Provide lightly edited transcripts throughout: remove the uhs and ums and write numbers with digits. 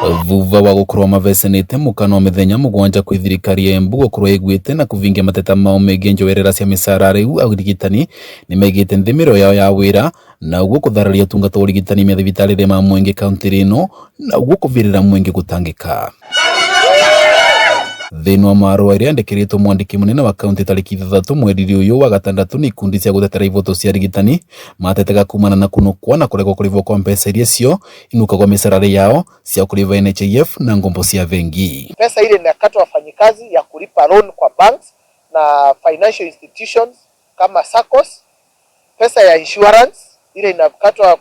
Thutha wa gukorwo mavecenite mukana wa mithenya 7 kwi thirikari ya Embu gukorwo iguite na kuvingia mateta mao megie njoerera cia micara, riu arigitani nimaigite nthi mĩro yao ya wira na uguo kuthararia utungata wa urigitani mathibitari ma mwingi kaunti ino na uguo kuvirira mwingi gutangika. Thĩinĩ wa marũa ĩrĩa yandĩkĩrĩtwo mwandĩki mũnene wa kaunti tarĩki 6 mweri ũyũ wa gatandatũ nĩ ikundi cia gũtetera ivoto cia arigitani matetega kumana na kunukwa na kũregwo kũrĩhwo kwa mbeca iria cio inukagwo mĩcara yao cia kũrĩha NHIF na ngombo cia bengi. Pesa ile inakatwa wafanyikazi ya kulipa loan kwa banks na financial institutions kama SACCOS, pesa ya insurance ile inakatwa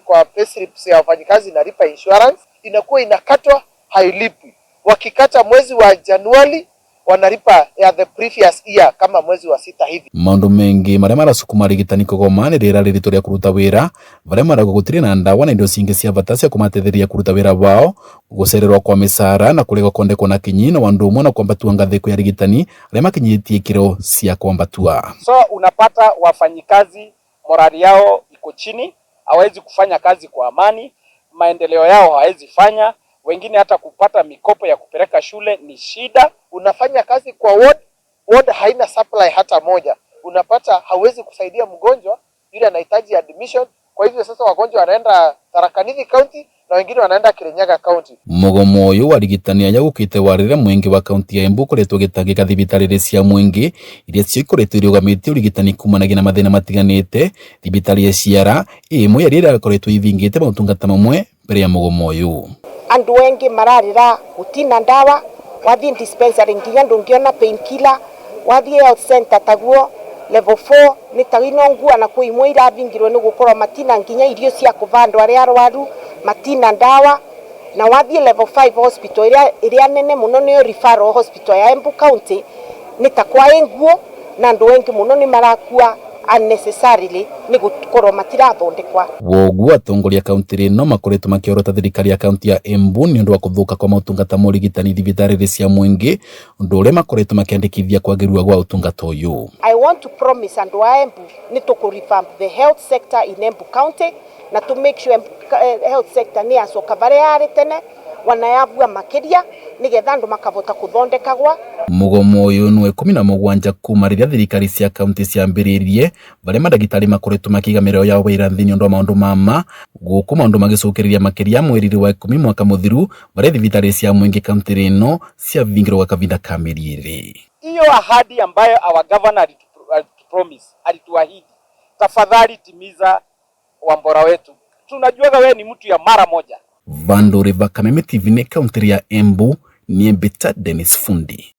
kwa payslips ya wafanyikazi inalipa insurance, inakuwa inakatwa hailipwi. Wakikata mwezi wa Januari wanalipa ya the previous year kama mwezi wa 6 hivi. Maundu mengi maria marasukuma arigitani kugoma ni rira riritu ria kuruta wira varia marauga gutiri na ndawa na indo cingi cia bata cia kumatetheria kuruta wira wao, gucererwo kwa micara na kuregwo kwandikwo na kinyi na wandu umwe na kwambatua ngathi kwi arigitani aria makinyitie ikiro cia kwambatua. So unapata wafanyikazi morali yao iko chini, hawezi kufanya kazi kwa amani, maendeleo yao hawezi fanya, wengine hata kupata mikopo ya kupeleka shule ni shida. Unafanya kazi kwa ward, ward haina supply hata moja, unapata hauwezi kusaidia mgonjwa yule anahitaji admission. Kwa hivyo sasa wagonjwa wanaenda Tharaka Nithi County na wengine wanaenda Kirinyaga County. Mugomo uyu wa arigitani aya gukite wa riria mwingi wa kaunti ya Embu ukoretwo ugitangika thibitari cia mwingi iria cio ikoretwo irugamitie urigitani kumanagia na mathina matiganite. Thibitari ya Ciara imwe ya iria irakoretwo ivingite mautungata mamwe mbere ya mugomo uyu. Andu wengi mararira gutina ndawa, wathie dispensary nginya ndungiona painkiller, wathie health center taguo level 4 ni ta ino ngua na kwi imwe iravingirwe ni gukorwo matina nginya irio cia kuva andu aria arwaru matina ndawa, na wathie level 5 hospital iria nene muno niyo referral hospital ya Embu County ni ta kwa nguo na andu wengi muno ni marakua unnecessarily ni gukorwo matirathondekwa. Woguo atongoria kaunti rino makoretwo makiorota thirikari ya kaunti ya Embu ni undu wa kuthuka kwa mautungata ma urigitani thibitari cia mwingi, undu uria makoretwo makiandikithia kwagirua gwa utungata uyu. I want to promise andu a Embu ni tuku revamp the health sector in Embu County na to make sure Embu health sector ni yacoka varia yari tene wanayavua makiria nigetha andu makavota kuthondekagwa. Mugomo uyu ni wa 17 kuma riria thirikari cia kaunti ciambiriirie varia mandagitari makoretwo makiiga mĩrĩo yao wira nthi ni undu wa maundu ma guku maundu magicukiriria makiria mweri wa 10 mwaka muthiru varia thibitari cia mwingi kaunti rino ciavingirwo gwa kavinda ka mĩeri 2. Hiyo ahadi ambayo our governor alitupromise, alituahidi, tafadhali timiza wambora wetu. Tunajuaga wewe ni mtu ya mara moja. Vandu River Kameme TV ni kaunti ya Embu ni Mbita Dennis Fundi.